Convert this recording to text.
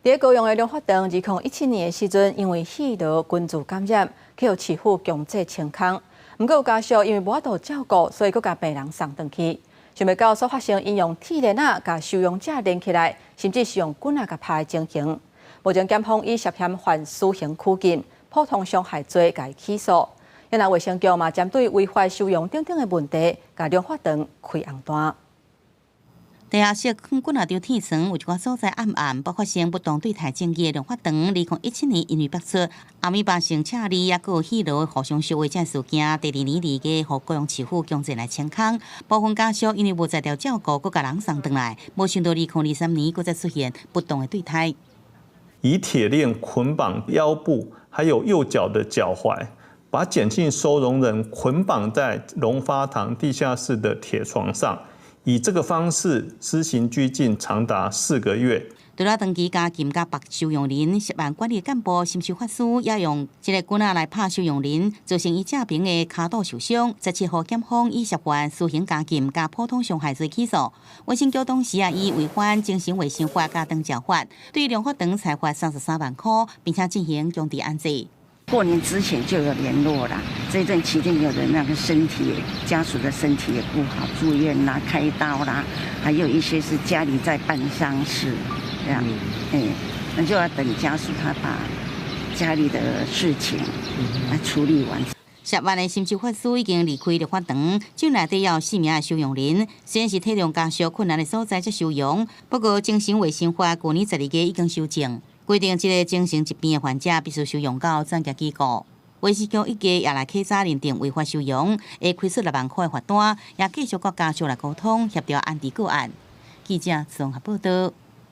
佇高雄的龍發堂，2017年的時陣，因為肺癆菌株感染，去予市府強制清空。毋過有家屬因為無法度照顧，所以閣共病人送轉去。想袂到煞發生𪜶用鐵鏈仔共收容者連起來，甚至是用棍仔共拍的情形。目前檢方以涉嫌犯私刑拘禁、普通傷害罪共伊起訴。現在衛生局嘛針對違法收容等等的問題，共龍發堂開紅單。地下室囥幾若張鐵床，有一寡所在暗暗，爆發生不當對待爭議的龍發堂，2017年因為爆出阿米巴性赤痢，抑閣有肺癆互相相話這事件，第二年2月，予高雄市府強制來清空。部分家屬因為無才調照顧，閣共人送轉來，無想到2023年閣再出現不當的對待。以鐵鏈捆綁腰部，還有右腳的腳踝，把簡姓收容人捆綁在龍發堂地下室的鐵床上。以這個方式施行拘禁長達4個月。除了長期監禁佮縛收容人，涉案管理幹部深受法師也用這个棍仔來拍收容人，造成伊正爿的跤肚受傷。17號檢方以涉犯私刑監禁佮普通傷害罪起訴。衛生局當時也以違反精神衛生法佮長照法，對龍發堂裁罰33萬塊，並且進行強制安置。過年之前就有聯絡啦，這段期間有人那個身體家屬的身體也不好，住院啦、開刀啦，還有一些是家裡在辦喪事，這樣，哎，那就要等家屬他把家裡的事情來處理完。涉案的深秋法師已經離開龍發堂，境內底有四名的收容人，雖然是體諒家屬困難的所在才收容，不過精神衛生法舊年12月已經修正。規定，這个精神疾病的患者必須收容到專業機構。衛生局一家也來稽查認定違法收容，會開出6萬塊的罰單，也繼續佮家屬來溝通協調安置個案。記者綜合報道。